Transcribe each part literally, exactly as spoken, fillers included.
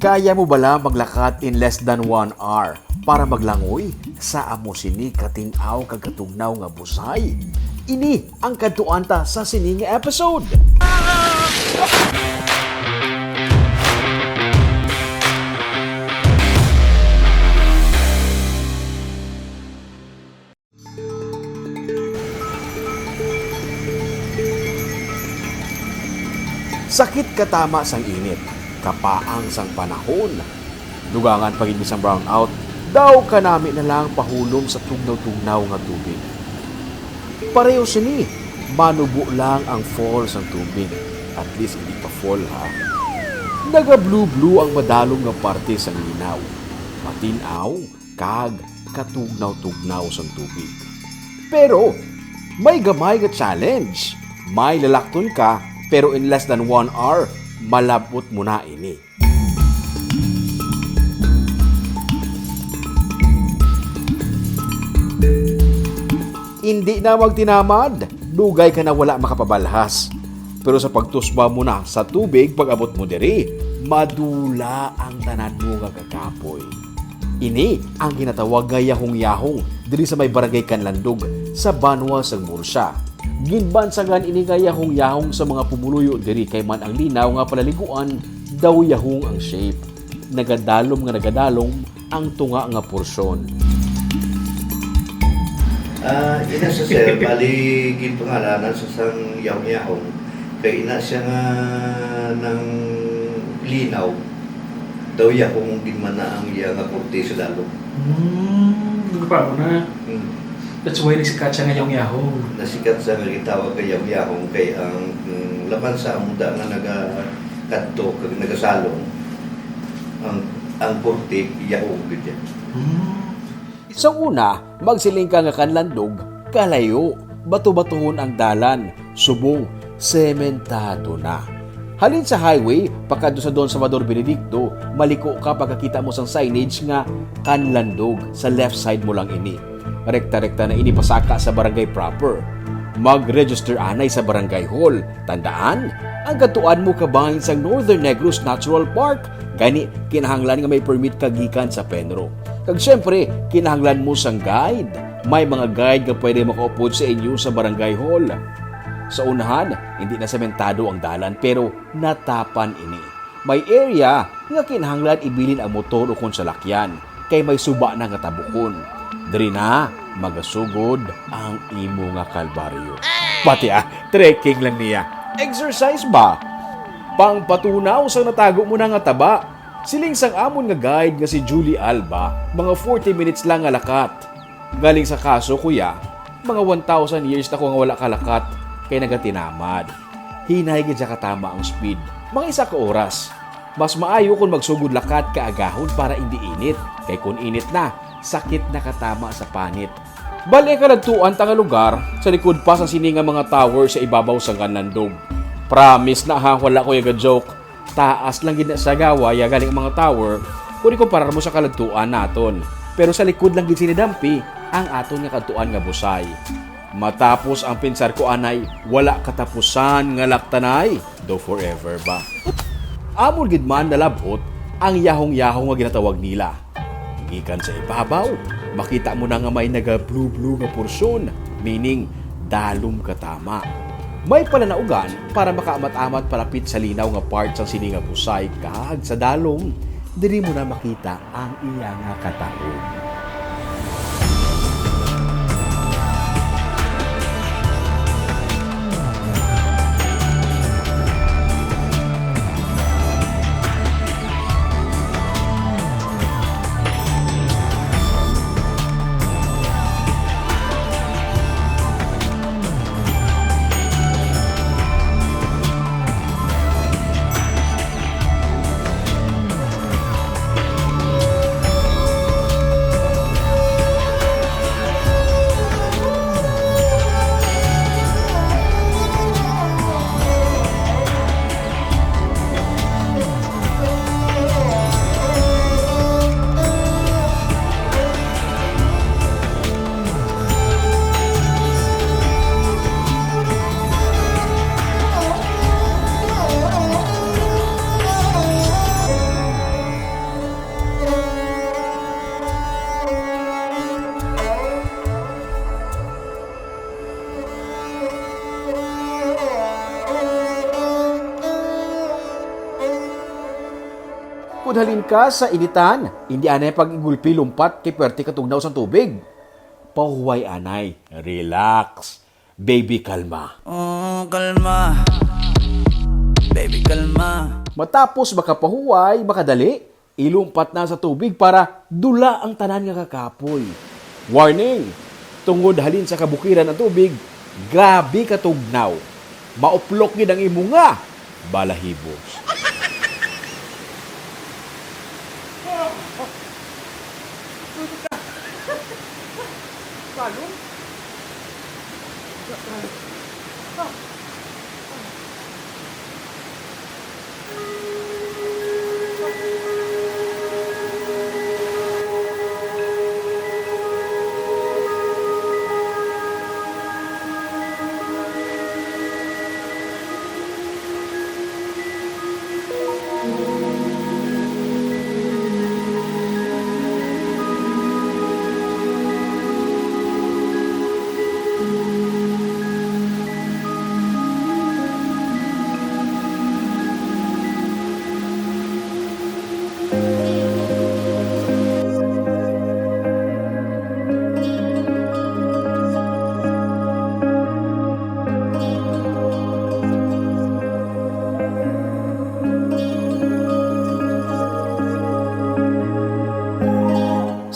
Kaya mo bala maglakat in less than one hour para maglangoy sa amo sini katin-aw kag katugnaw nga busay? Ini ang kadtuan ta sa sini nga episode. Sakit katama sang init, kapaang sang panahon. Dugangan pa gid sang brownout, daw kanami na lang pahulom sa tugnaw-tugnaw nga tubig. Pareho sini, manubo lang ang fall sang tubig. At least hindi pa fall, ha. Naga-blue-blue ang madalom nga parte sang linaw. Matin-aw, kag katugnaw-tugnaw sang tubig. Pero may gamay nga challenge. May lalakton ka, pero in less than one hour, malab-ot mo na ini. Indi na magtinamad, dugay ka na wala makapabalhas. Pero sa pagtusba mo na sa tubig pag-abot mo diri, madula ang tanan mo nga kakapoy. Ini ang ginatawag nga yahong-yahong diri sa may barangay Canlandog sa banwa sang Murcia. Ginbansagan ini nga yahong-yahong sa mga pumuluyo diri kay man ang linaw nga palaliguan daw yahong ang shape. Nagadalom nga nagadalom ang tunga nga porsyon. Ah, ina sa sir, bali ginpangalanan sa sang yahong-yahong kay ina siya nga nang linaw. Daw yahong gid man na ang iya nga korte sa dalom. Hmm, nagaparo na. Hmm. That's why nagsikat siya nga yahong-yahong. Nasikat siya nga gitawag nga yahong-yahong kay ang mm, laman sa amuda nga nagakadto kag nagasalong ang ang korte yahong gid yan. Hmm. Sa una, magsiling ka nga Canlandog, kalayo, bato-batohon ang dalan, subong sementado na. Halin sa highway, pakadto sa Don Salvador Benedicto, maliko ka pagkakita mo sang signage nga Canlandog, sa left side mo lang ini. Rekta-rekta na ini pasaka sa barangay proper. Mag-register anay sa barangay hall. Tandaan, ang katuan mo kabahin sang Northern Negros Natural Park, gani kinahanglan nga may permit ka gikan sa PENRO. Kag siyempre, kinahanglan mo sang guide. May mga guide nga pwede makaupod sa inyo sa barangay hall. Sa unahan, hindi na sementado ang dalan pero natapan ini. May area nga kinahanglan ibilin ang motor ukon salakyan kay may suba na nga tabukon. Diri na magasugod ang imo nga kalbaryo. Pati ah, trekking lang niya. Exercise ba? Pangpatunaw sang natago mo na nga taba. Siling sang amon nga guide nga si Julie Alba, mga forty minutes lang nga lakat. Galing sa kaso, kuya, mga one thousand years na ko nga wala kalakat kay nagatinamad. Hinay gid siya katama ang speed, mga isa ka oras. Mas maayo kon magsugod lakat ka agahon para indi init, kay kon init na, sakit na katama sa panit. Bali ang kaladtuan ta nga lugar sa likod pa sa sini nga mga tower sa ibabaw sa Canlandog. Promise na ha, wala ko yaga joke. Taas lang gid na sa gawa ya galing mga tower kung ikumparar mo sa kaladtuan naton. Pero sa likod lang gid sini dampi ang aton nga kadtuan nga busay. Matapos ang pensar ko anay, wala katapusan nga laktanay, do forever ba? Amon gid man nalabot ang yahong-yahong nga ginatawag nila. Gikan sa ibabaw, makita mo na nga may naga-blue-blue nga porsyon, meaning dalom katama. May palanaugan para makaamat-amat palapit sa linaw nga part sang sini nga busay kag sa dalom, diri mo na makita ang iya nga katahom. Halin ka sa initan, hindi anay pag-igulpi lumpat kay pwerte katugnaw sang tubig. Pahuway anay. Relax. Baby, kalma. Oh, kalma. Baby, kalma. Matapos makapahuway, makadali, ilumpat na sa tubig para dula ang tanan nga kakapoy. Warning! Tungod halin sa kabukiran ang tubig, grabe katugnaw. Mauplok gid ang imo nga balahibo. Balon?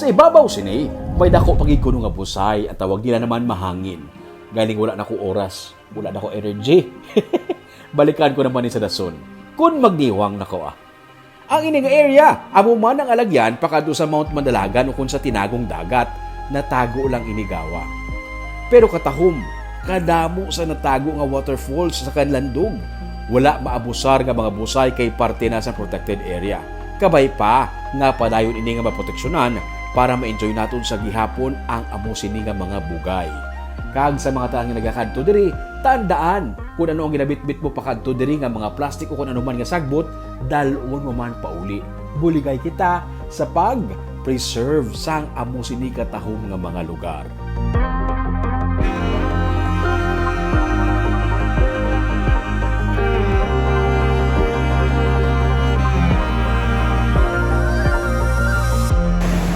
Sa ibabaw sini, may dako pa gid kuno nga busay, ang tawag nila naman mahangin. Galing wala na ko oras, wala na ko energy. Balikan ko naman ni sa dason. Kun magniwang na ko, ah. Ang ini nga area, amo man ang alagyan pakadto sa Mount Mandalagan ukon sa Tinagong Dagat. Natago lang ini gawa. Pero katahom, kadamo sa natago nga waterfalls sa Kanlandog. Wala maabusar nga mga busay kay parte na sa protected area. Kabay pa nga padayon ini nga maproteksyonan para ma-enjoy naton sa gihapon ang amo sini nga mga bugay. Kag sa mga tanan nga nagakadto diri, tandaan kung ano ang ginabitbit mo pakadto diri nga mga plastic o kung ano man nga sagbot, dal-on mo man pauli. Buligay kita sa pag-preserve sang amo sini katahom nga mga lugar.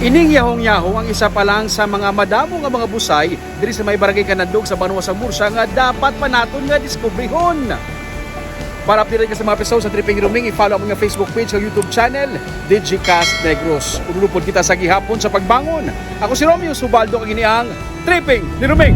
Ining yahong-yahong ang isa pa lang sa mga madamo nga mga busay diri sa may Barangay Kanlandog sa banwa sa Murcia nga dapat pa naton nga diskubrihon. Para updated ka sa mga episode sa Tripping ni Ruming, i-follow ang mga Facebook page ug YouTube channel, Digicast Negros. Ululupod kita sa gihapon sa pagbangon. Ako si Romeo Subaldo, kag ini ang Tripping ni Ruming.